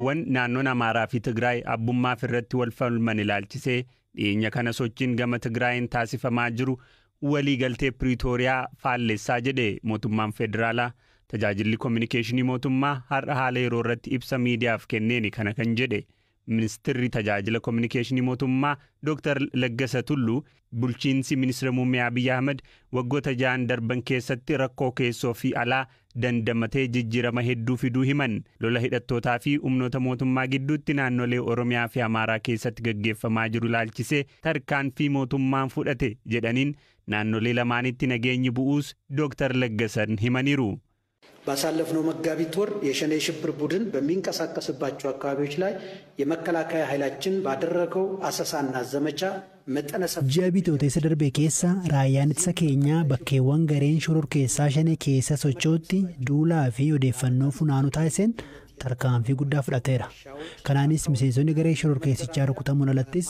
Wan naannoon Amaaraa fi Tigraay abbummaaf irratti wal falman ilaalchisee dhiyeenya kana sochiin gama Tigraayin taasifamaa jiru waliigaltee Piriitooriyaa faallessaa jedhe mootummaan federaalaa. Tajaajilli koominikeeshinii mootummaa har'a haala yeroo irratti ibsa miidiyaaf kenneeni kana kan jedhe. Ministirri tajaajila koominikeeshinii mootummaa Dr. Laggasa Tulluu bulchiinsi ministeera muummee Abiyyi Ahmed waggoota 6 darban keessatti rakkoo keessoo fi alaa dandamatee jijjiirama hedduu fiduu himan. Lola hidhattootaa fi humnoota mootummaa gidduutti naannolee Oromiyaa fi Amaaraa keessatti gaggeeffamaa jiru ilaalchisee tarkaanfii mootummaan fudhate jedhaniin naannolee lamaanitti nageenyi bu'uus Dr. Laggasan himaniiru. ባሳለፍነው መጋቢት ወር የሸኔ ሽብር ቡድን በሚንቀሳቀስባቸው አካባቢዎች ላይ የመከላከያ ኃይላችን ባደረገው አሰሳና ዘመቻ መጠነ ሰፊ Ji'a Bitootessa darbe keessa raayyaan ittisa keenyaa bakkeewwan gareen shororkeessaa Shanee keessa socho'utti duulaa fi odeeffannoo funaanuu taasiseen tarkaanfii guddaa fudhateera. Kanaanis miseensonni garee shororkeessichaa rukutamuun alattis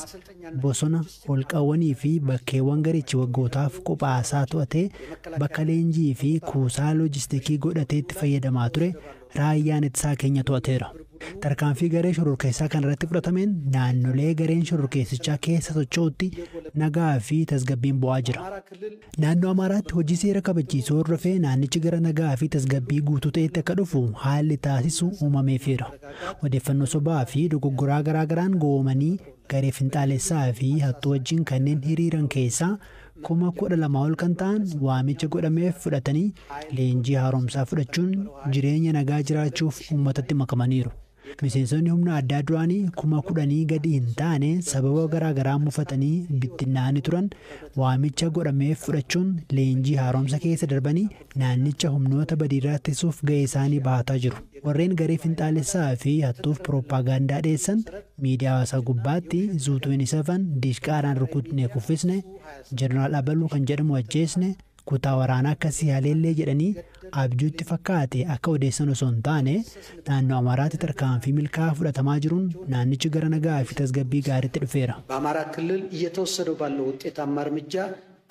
bosona, holqawwanii fi bakkeewwan garichi waggootaaf qophaasaa to'atee bakka leenjii fi kuusaa loojistikii godhatee itti fayyadamaa ture raayyaan ittisaa keenya to'ateera. Tarkaanfii garee shororkeessaa kana irratti fudhatameen naannolee gareen shororkeessichaa keessa socho'utti nagaa fi tasgabbiin bu'aa jira. Naannoo Amaaraatti hojii seera kabachiisuu hordofee naannichi gara nagaa fi tasgabbii guutuu ta'etti akka dhufu haalli taasisu uumameefeera. Odeeffannoo sobaa fi dogoggoraa garaagaraan goomanii garee finxaalessaa fi hattuu wajjin kanneen hiriiran keessaa 12,000 ol kan ta'an waamicha godhameef fudhatanii leenjii haaromsaa fudhachuun jireenya nagaa jiraachuuf uummatatti makamaniiru. Miseensonni humna addaa duraanii 10,000 gadi hin taane sababa garaagaraa mufatanii bittinnaa'anii turan waamicha godhameef fudhachuun leenjii haaromsa keessa darbanii naannicha humnoota badiirraa ittisuuf ga'ee isaanii bahataa jiru. Warreen garee finxaalessaa fi hattuuf pirooppaagaandaa dhiyeessan miidiyaa hawaasaa gubbaatti zuutuun isa fan diishqaadhaan rukutnee kuffisne, jeneraal Abaluu kan jedhamu ajjeesne, kutaa waraanaa akkasii haleellee jedhanii abjuutti fakkaate akka odeessan osoo hin taane naannoo Amaaraatti tarkaanfii milkaa'aa fudhatamaa jiruun naannichi gara nagaa fi tasgabbii gaariitti dhufeera. በአማራ ክልል እየተወሰደው ባለው ውጤታማ እርምጃ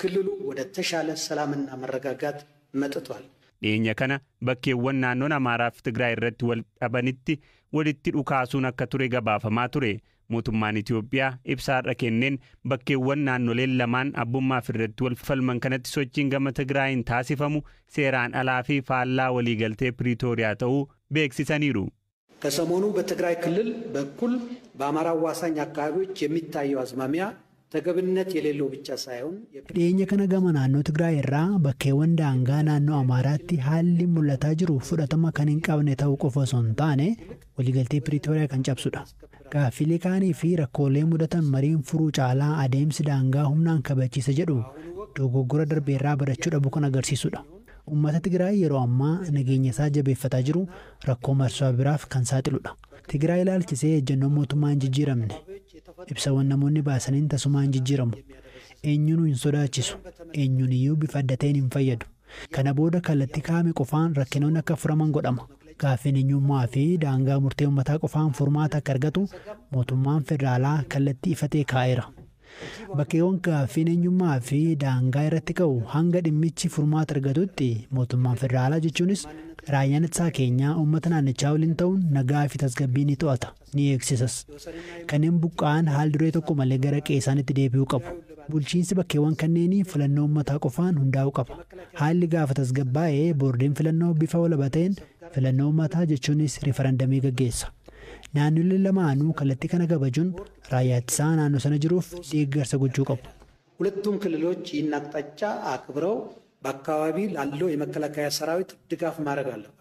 ክልሉ ወደ ተሻለ ሰላምና መረጋጋት መጥቷል። Dhiyeenya kana bakkeewwan naannoon Amaaraa fi Tigraay irratti wal dhabanitti walitti dhukaasuun akka ture gabaafamaa ture. Mootummaan Itoophiyaa ibsa har'a kenneen bakkeewwan naannoleen lamaan abbummaaf irratti wal falman kanatti sochiin gama Tigraayin taasifamu seeraan alaa fi faallaa waliigaltee Piriitooriyaa ta'uu beeksisaniiru. ከሰሞኑ በትግራይ ክልል በኩል በአማራ አዋሳኝ አካባቢዎች የሚታየው አዝማሚያ ተገብነት የሌለው ብቻ ሳይሆን Dhiyeenya kana gama naannoo Tigraay irraa bakkeewwan daangaa naannoo Amaaraatti haalli mul'ataa jiru fudhatama kan hin qabne ta'uu qofa osoo hin taane waliigaltee Piriitooriyaa kan cabsudha. Gaaffilee kaanii fi rakkoolee mudatan mariin furuu caalaa adeemsi daangaa humnaan kabachiisa jedhu dogoggora darbeerraa barachuu dhabuu kan agarsiisudha. Uummata Tigraay yeroo ammaa nageenya isaa jabeeffataa jiru rakkoo marsaa biraaf kan saaxiludha. Tigraay ilaalchisee ejjennoon mootummaa hin jijjiiramne. Ibsawwan namoonni baasaniin tasumaa hin jijjiiramu. Eenyuun hin sodaachisu. Eenyuun iyyuu bifa adda ta'een hin fayyadu. Kana booda kallattii kaa'ame qofaan rakkinoonni akka furaman godhama. Gaaffiin eenyummaa fi daangaa murtee uummataa qofaan furmaata akka argatu mootummaan federaalaa kallattii ifa ta'e kaa'eera. Bakkeewwan gaaffiin eenyummaa fi daangaa irratti ka'u hanga dhimmichi furmaata argatutti mootummaan federaalaa jechuunis raayyaan ittisaa keenyaa uummata naannichaa waliin ta'uun nagaa fi tasgabbii ni to'ata, ni eegsisas. Kanneen buqqa'an haal duree tokko malee gara qe'ee isaaniitti deebi'uu qabu. Bulchiinsi bakkeewwan kanneenii filannoo uummataa qofaan hundaa'uu qaba. Haalli gaafa tasgabbaa'ee boordiin filannoo bifa walaba ta'een filannoo uummataa jechuunis riifarandamii gaggeessa. Naannoleen lamaanuu kallattii kana kabajuun raayyaa ittisaa naannoo sana jiruuf deeggarsa gochuu qabu. ሁለቱም ክልሎች ይህን አቅጣጫ አክብረው በአካባቢ ላለው የመከላከያ ሰራዊት ድጋፍ ማድረግ አለባቸው።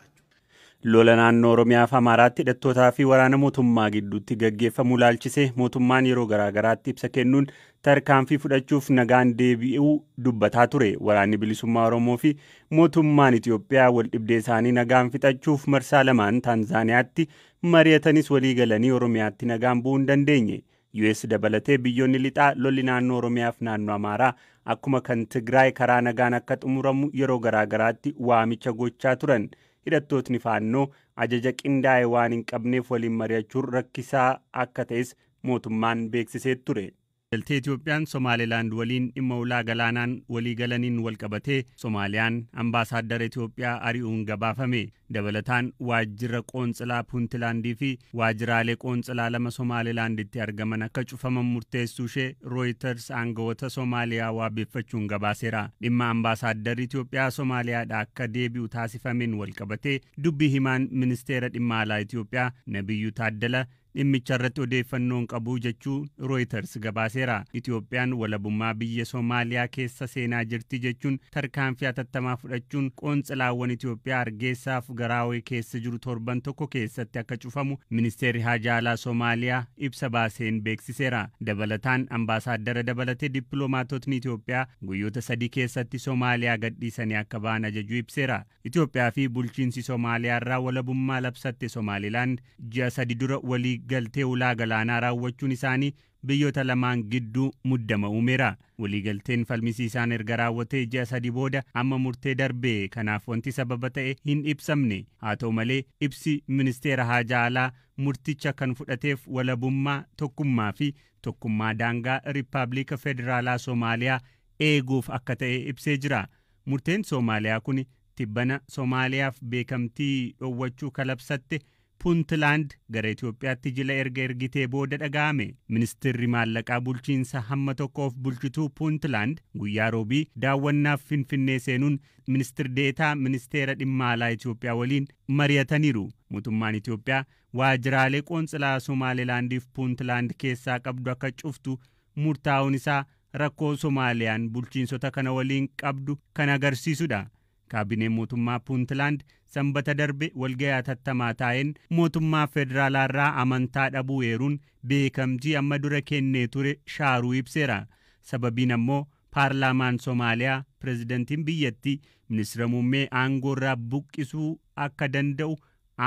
Lola naannoo Oromiyaa fi Amaaraatti hidhattootaa fi waraana mootummaa gidduutti gaggeeffamu ilaalchisee mootummaan yeroo garaagaraatti ibsa kennuun tarkaanfii fudhachuuf nagaan deebi'uu dubbataa ture. Waraanni bilisummaa Oromoo fi mootummaan Itoophiyaa wal dhibdee isaanii nagaan fixachuuf marsaa lamaan Taanzaaniyaatti mari'atanis walii galanii Oromiyaatti nagaan bu'uu hin dandeenye. US dabalatee biyyoonni lixaa lolli naannoo Oromiyaa fi naannoo Amaaraa akkuma kan Tigraay karaa nagaan akka xumuramu yeroo garaagaraatti waamicha gochaa turan. Hidhattootni faannoo ajaja qindaa'e waan hin qabneef waliin mari'achuun rakkisaa akka ta'es mootummaan beeksisee ture. Galtee Itoophiyaan Somaalilaand waliin dhimma ulaa galaanaan walii galaniin wal qabatee Somaaliyaan ambaasaaddara Itoophiyaa ari'uun gabaafame. Dabalataan waajjira qoonxilaa Puuntilaandii fi waajjiraalee qoonxilaa lama Somaalilaanditti argaman akka cufaman murteessuu ishee Reuters aangawoota Somaaliyaa waabeffachuun gabaaseera. Dhimma ambaasaadarri Itoophiyaa Somaaliyaadhaa akka deebi'u taasifameen wal qabatee dubbii himaan ministeera dhimma alaa Itoophiyaa Nabiyyuu Taaddala dhimmicha irratti odeeffannoon qabu jechuu Reuters gabaaseera. Itoophiyaan walabummaa biyya Somaaliyaa keessa seenaa jirti jechuun tarkaanfii hatattamaa fudhachuun qoonxilaawwan Itoophiyaa Hargeysaaf Garaawee keessa jiru torban tokko keessatti akka cufamu ministeerri haajaa alaa Somaaliyaa ibsa baaseen beeksiseera. Dabalataan ambaasaaddara dabalatee dippiloomaatotni Itoophiyaa guyyoota 3 keessatti Somaaliyaa gadhiisanii akka ba'an ajajuu ibseera. Itoophiyaa fi bulchiinsi Somaaliyaa irraa walabummaa labsatte Somaalilaand ji'a 3 dura walii galtee ulaa galaanaa raawwachuun isaanii biyyoota lamaan gidduu muddama uumeera. Waliigalteen falmisiisaan erga raawwatee ji'a 3 booda amma murtee darbe kanaaf wanti sababa ta'e hin ibsamne. Haa ta'u malee ibsi ministeera haajaa alaa murticha kan fudhateef walabummaa tokkummaa fi tokkummaa daangaa Riippaabilika Federaalaa Somaaliyaa eeguuf akka ta'e ibsee jira. Murteen Somaaliyaa kun tibbana Somaaliyaaf beekamtii dhoowwachuu kalabsatte Puntland gara Itoophiyaatti jila erga ergitee booda dhaga'ame. Ministeerri maallaqaa bulchiinsa hamma tokkoof bulchituu Puntland guyyaa roobii daawwannaaf Finfinnee seenuun ministir deetaa ministeera dhimma alaa Itoophiyaa waliin mari'ataniiru. Mootummaan Itoophiyaa waajjiraalee qoonxilaa Somaalilaandiif Puntland keessaa qabdu akka cuftu murtaa'uun isaa rakkoo Somaaliyaan bulchiinsota kana waliin qabdu kan agarsiisudha. Kaabineen mootummaa Puntland sanbata darbe walga'ii hatattamaa taa'een mootummaa federaalaa irraa amantaa dhabuu eeruun beekamtii amma dura kennee ture shaaruu ibseera. Sababiin ammoo paarlaamaan Somaaliyaa pirezidantiin biyyattii ministeera muummee aangoo irraa buqqisuu akka danda'u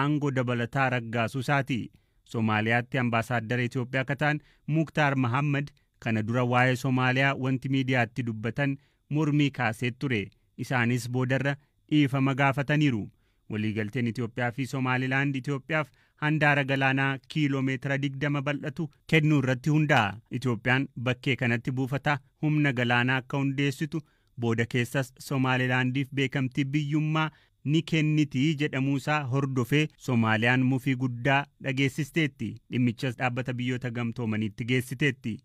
aangoo dabalataa raggaasuu isaati. Somaaliyaatti ambaasaaddara Itoophiyaa akka ta'an Muktaar Mahammad kana dura waa'ee Somaaliyaa wanti miidiyaatti dubbatan mormii kaasee ture. Isaanis boodarra dhiifama gaafataniiru. Waliigalteen Itoophiyaa fi Somaalilaand Itoophiyaaf handaara galaanaa kiiloomeetira 20 bal'atu kennuu irratti hundaa'a. Itoophiyaan bakkee kanatti buufata humna galaanaa akka hundeessitu booda keessas Somaalilaandiif beekamtii biyyummaa ni kenniti jedhamuusaa hordofee Somaaliyaan mufii guddaa dhageessisteetti. Dhimmichas dhaabbata biyyoota gamtoomaniitti geessiteetti.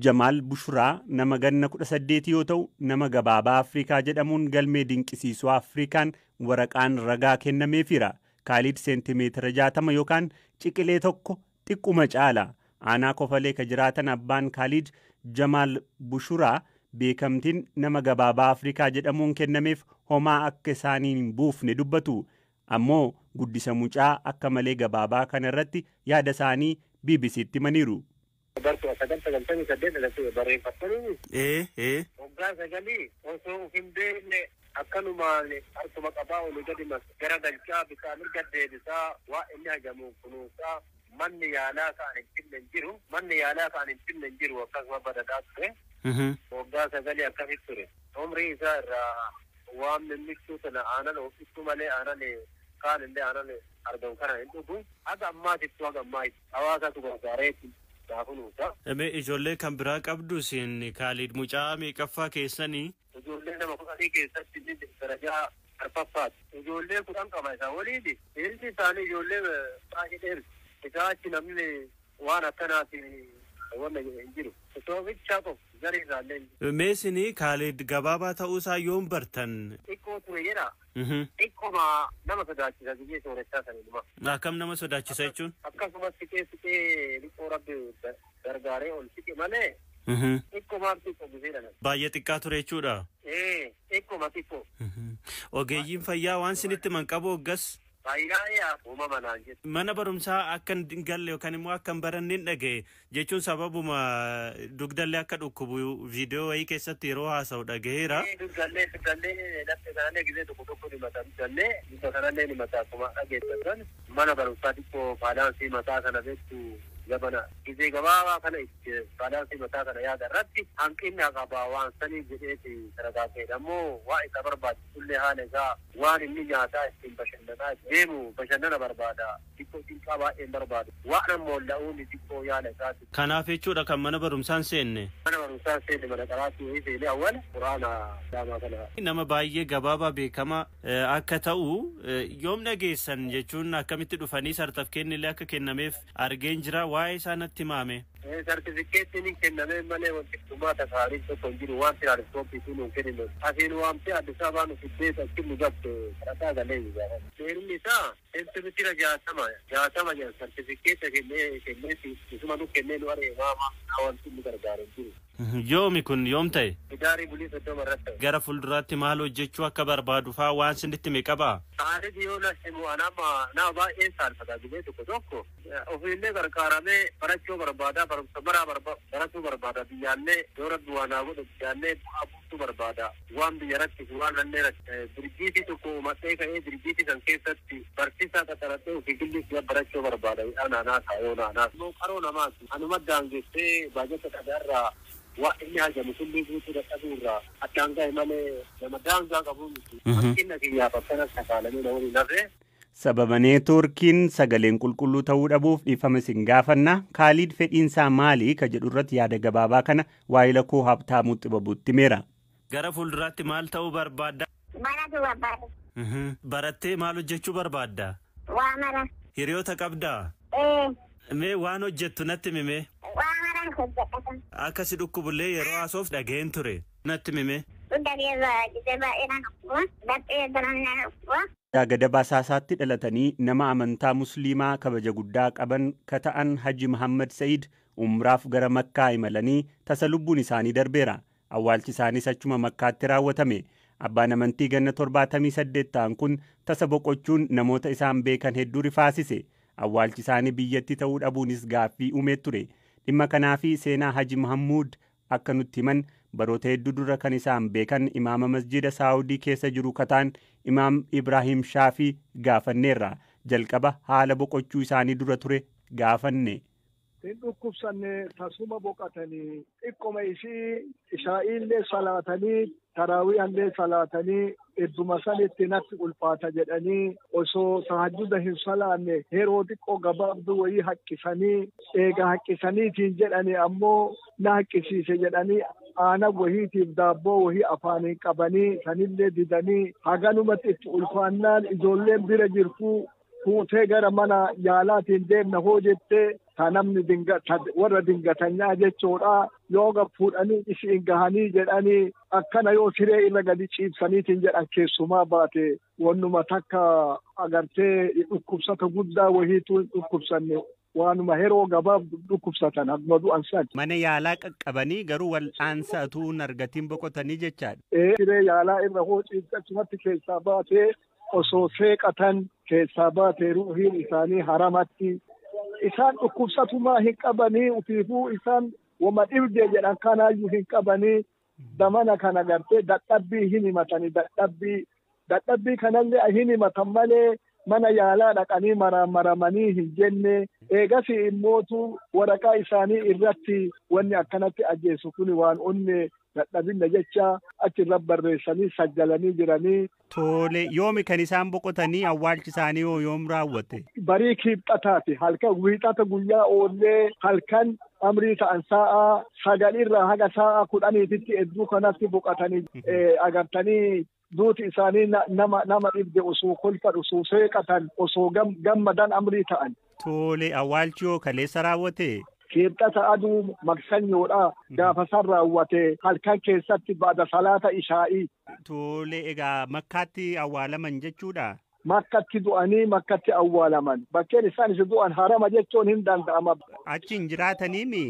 Jamaal Bushuraa nama ganna 18 yoo ta'u nama gabaabaa Afrikaa jedhamuun galmee dinqisiisuu Afrikaan waraqaan ragaa kennameefira. Kaalid seentimeetira 60 yookaan ciqilee tokko xiqquma caala. Aanaa Kofalee ka jiraatan abbaan Kaalid Jamaal Bushuraa beekamtiin nama gabaabaa Afrikaa jedhamuun kennameef homaa akka isaaniin hin buufne dubbatu. Ammoo guddisa mucaa akka malee gabaabaa kana irratti yaada isaanii BBCtti himaniiru. Bartuma 998 barreeffatanii. Waggaa 9 osoo of hin beekne akkanumaan harkuma qabaa olii gadi gara galchaa bitaa mirga deebisaa waa inni hajamu kunuunsaa manni yaalaa kan hin finne hin jiru manni yaalaa kan hin finne hin jiru akkasuma badadaa ture. Waggaa 9 akkasitti ture. Umrii isaa irraa waan mimmichuu sana aanan oofisuu malee aanan kaan illee aanan argamu kana hin dhugu. Haga ammaatittu haga ammaa hawaasatu gargaareetti. Ijoollee kan biraa qabdu isin Kaalid mucaa meeqaffaa keessanii? Ijoollee nama 10 keessatti darajaa arfaffaati. Ijoollee 10 qaba isaa waliin. Ilmi isaanii ijoollee baay'ee dheeru. Isaa achi namni waan akkanaati wanna hin jiru. Soofichaa qofa zarii isaallee. Mee isin Kaalid gabaabaa ta'uusaa yoom bartan? Xiqqoo ture jedha. Xiqqoma nama sodaachisa biyya sooressaa sanuma. Akkam nama sodaachisa jechuun? Akkasumas siqee siqee xiqqoo rabbi gargaaree ol siqe malee. Xiqqomaaf xiqqoo giseedha. Baay'ee xiqqaa ture jechuudha. Xiqqoma xiqqoo. Ogeeyyiin fayyaa waan isinitti himan qabu hoggas? Mana barumsaa akka hin galle yookaan immoo akka hin baranne hin dhagaye jechuun sababuma dugdallee akka dhukkubu viidiyoo wayii keessatti yeroo haasa'u dhagayeera. Dugdallee laphee kanallee gisee tokko tokko ni mataa dugdallee bifa kanallee ni mataa akkuma dhageessan mana barumsaa xiqqoo baalaansii mataa kana beektu Zabana gizee gabaabaa kana itti balaansii mataa kana yaada irratti hanqinni qabaa waan sanii jedheeti sadarkaa ta'edha. Ammoo waa isa barbaachisullee haala isaa waan inni nyaataa ittiin bashannanaa deemu bashannana barbaada. Xiqqoo xiqqaa baay'een barbaadu. Waan ammoo la'uun xiqqoo yaala isaati. Kanaaf jechuudha kan mana barumsaan seenne. Mana barumsaan seenne mana qaraatii wayii seenee awwala quraana daamaa kana. Nama baay'ee gabaabaa beekamaa akka ta'u yoom dhageessan jechuun akkamitti dhufanii sartifikeetni illee akka kennameef argeen jira waa'ee isaa natti himame. Sartifikeettiin hin kennamee malee wanti dhumaa tasaariin tokko hin jiru waan tiraanspoortii sun hin kenninu. Asiin waamtee Addis Ababaa nu fiddee achi nu gabte kadhataa galee jira. Seerri isaa seentimeetira 60 jedha sartifikeetta kennee kenneeti isuma nu kennee nu aree waama wanti nu gargaaru hin jiru. Yoomi kun yoom ta'e? Idaarii bulii 30 irratti. Gara fuulduraatti maal hojjechuu akka barbaadu fa'aa waan sinitti hime qabaa? Haalli yoo na himu anama nama baay'een saalfata gizee tokko tokko ofiillee gargaaramee barachuu barbaada barumsa maraa barachuu barbaada biyyaallee yoo rabbi waa naa godhe biyyaallee bu'aa buusuu barbaada waan biyya rakkisu waan nannee rakkise dirjiitii tokko uumadhee ka'ee dirjiitii kan keessatti barsiisaa qaxaradhee ofii gilli barachuu barbaada anaanaa kaayoo naanaa. Qaroo namaati anuma daangessee baajata dhagaarraa waa inni hajamu kulli guutuu dadhabuu irraa addaan ga'e malee nama daangaa qabu miti. Hanqina kiyyaaf akkanas takaalamee na waliin hafe. Sababa neetwoorkiin sagaleen qulqulluu ta'uu dhabuuf dhiifama isin gaafanna. Kaaliid fedhiinsaa maali ka jedhu irratti yaada gabaabaa kana waa'ee koo Habtaamuu Xibabuutti himeera. Gara fuulduraatti maal ta'uu barbaadda? Barachuu barbaada. Barattee maal hojjechuu barbaadda? Waa mara. Hiriyoota qabdaa? Mee waan hojjettu natti himi. Waa maraan hojjedha. Akka si dhukkubullee yeroo haasoof dhageen ture. Natti himi. Dugda gizee baay'ee na dhukkuba. Laphee daran na dhukkuba. Gada Basaasaatti dhalatanii nama amantaa Musliimaa kabaja guddaa qaban ka ta'an Haji Muhammad Sa'iid umraaf gara Makkaa imalanii tasa lubbuun isaanii darbeera. Awwaalchi isaaniis achuma Makkaatti raawwatame. Abbaan amantii ganna 78 ta'an kun tasa boqochuun namoota isaan beekan hedduu rifaasise. Awwaalchi isaanii biyyatti ta'uu dhabuunis gaaffii uumee ture. Dhimma kanaa fi seenaa Haji Muhammad akka nutti himan baroota hedduu dura kan isaan beekan imaama masjida Saawudii keessa jiru kataan Imaam Ibrahim Shaafii gaafanneerra. Jalqaba haala boqochuu isaanii dura ture gaafanne. Hin dhukkubsanne tasuma boqotanii xiqqoma ishii ishaa'illee salaatanii taraawiihallee salaatanii idduma sanitti natti ulfaata jedhanii osoo tahajjuda hin salaanne yeroo xiqqoo gabaabduu wayii haqqisanii eega haqqisaniitiin jedhanii ammoo na haqqisiise jedhanii aanan wahiitiif daabboo wahii afaaniin qabanii sanillee didanii haganumatti itti ulfaannaan ijoolleen bira jirtu fuutee gara mana yaalaatiin deemna hoo jettee ta namni warra dingatanyaa jechuudha yoo fuudhanii isiin gahanii jedhanii akkana yoo siree irra gadi ciibsaniitiin jedhan keessumaa baate wannuma takka agartee dhukkubsata guddaa wahiitu hin dhukkubsanne waanuma yeroo gabaab dhukkubsatan haguma du'an san. Mana yaalaa qaqqabanii garuu wal'aansa utuu hin argatiin boqotanii jechaadha. Siree yaalaa irra hoo ciibsachumatti keessaa baatee osoo seeqatan keessaa baatee ruuhiin isaanii haramatti isaan dhukkubsatumaa hin qabanii ufiifuu isaan wama dhibdee jedhan kanaayyuu hin qabanii zamana kana gartee dadhabbii hin himatanii dadhabbii kanallee hin himatan malee mana yaalaa dhaqanii maramaramanii hin jenne eegas immootu waraqaa isaanii irratti wanni akkanatti ajjeesu kun waan onne dadhabinna jecha achirra barreessanii sajjalanii jiranii. Tole yoomi kan isaan boqotanii awwaalchi isaanii hoo yoom raawwate? Barii kiibxataati halkan wiixata guyyaa oollee halkan amrii ta'an sa'a 9 irraa haga sa'a 10titti hedduu kanatti boqotanii agartanii duuti isaanii nama dhibde osoo kolfan osoo seeqatan osoo gammadan amrii ta'an. Tole awwaalchi hoo kaleessa raawwate? Kiibxata aduu maksanyoodha gaafa san raawwate halkan keessatti ba'da salaata ishaa'ii. Tole egaa Makkaatti awwaalaman jechuudha. Makkatti du'anii makkatti awwaalaman bakkeen isaan isa du'an harama jechuun hin danda'ama. Achi hin jiraataniimi?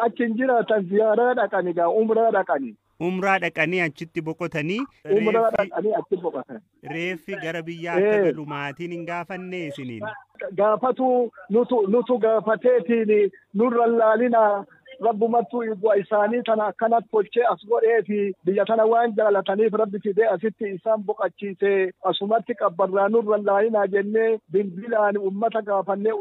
Achi hin jiraatan ziyaaraa dhaqani gaa umraa dhaqani. Umraa dhaqanii achitti boqotanii. Umraa dhaqanii achitti boqotan. Reeffi gara biyyaa akka galu maatiin hin gaafanne isiniin. Gaafatu nutu gaafateetiin nurra laalina Rabbumattuu du'a isaanii tana akkanatti tolchee as godhee fi biyya tana waan jaalataniif Rabbi fidee asitti isaan boqachiise. Asumatti qabbarraa nurra laayinaa jennee bilbilaan ummata gaafannee,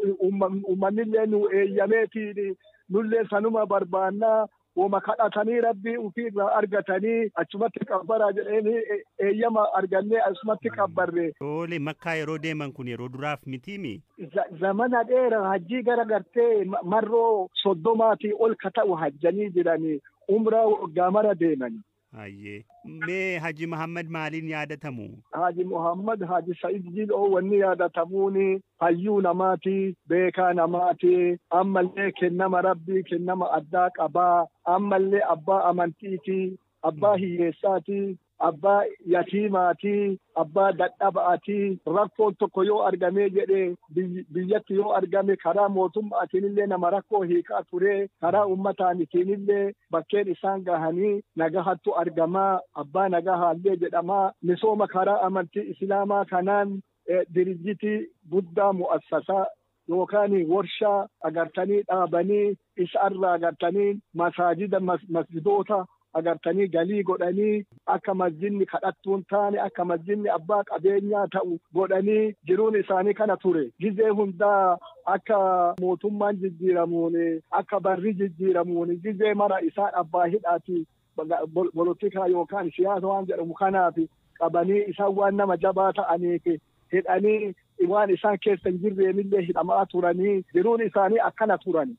ummannillee nu eeyyameetiin nullee sanuma barbaannaa, woma kadhatanii Rabbii ofiirraa argatanii achumatti qabbaraa jedhanii eeyyama argannee asumatti qabbarre. Tole, Makkaa yeroo deeman kun yeroo duraaf mitiimi? Zamana dheeraa hajjii gara gartee marroo 30tii ol ka ta'u hajjanii jiranii, umraa waggaa mara deemani. Hayyee. Mee Haji Muhammad maaliin yaadatamu? Haji Muhammad Haji Sa'id Jiloo wanni yaadatamuuni hayyuu namaati, beekaa namaati, ammallee kennama Rabbii kennama addaa qabaa, ammallee abbaa amantiiti, abbaa hiyyeessaati, abbaa yatiimaati, abbaa dadhabaati. Rakkoon tokko yoo argamee jedhee biyyatti yoo argame, karaa mootummaatiinillee nama rakkoo hiikaa ture, karaa uummataaniitiinillee bakkeen isaan gahanii nagahattu argamaa, abbaa nagahaallee jedhamaa. Misooma karaa amantii Islaamaa kanaan dirijjitii guddaa mu'assasaa yookaan warshaa agartanii dhaabanii, isarraa agartanii masaajida, masjidoota agartanii galii godhanii, akka masjidni kadhattuun taane, akka masjidni abbaa qabeenyaa ta'u godhanii, jiruun isaanii kana ture. Gizee hundaa akka mootummaan jijjiiramuun, akka barri jijjiiramuun, gizee mara isaan abbaa hidhaati, polotikaa yookaan siyaasa waan jedhamu kanaaf qabanii, isaan waan nama jabaa ta'aniif hidhanii, waan isaan keessa hin jirreenillee hidhamaa turanii, jiruun isaanii akkana turan.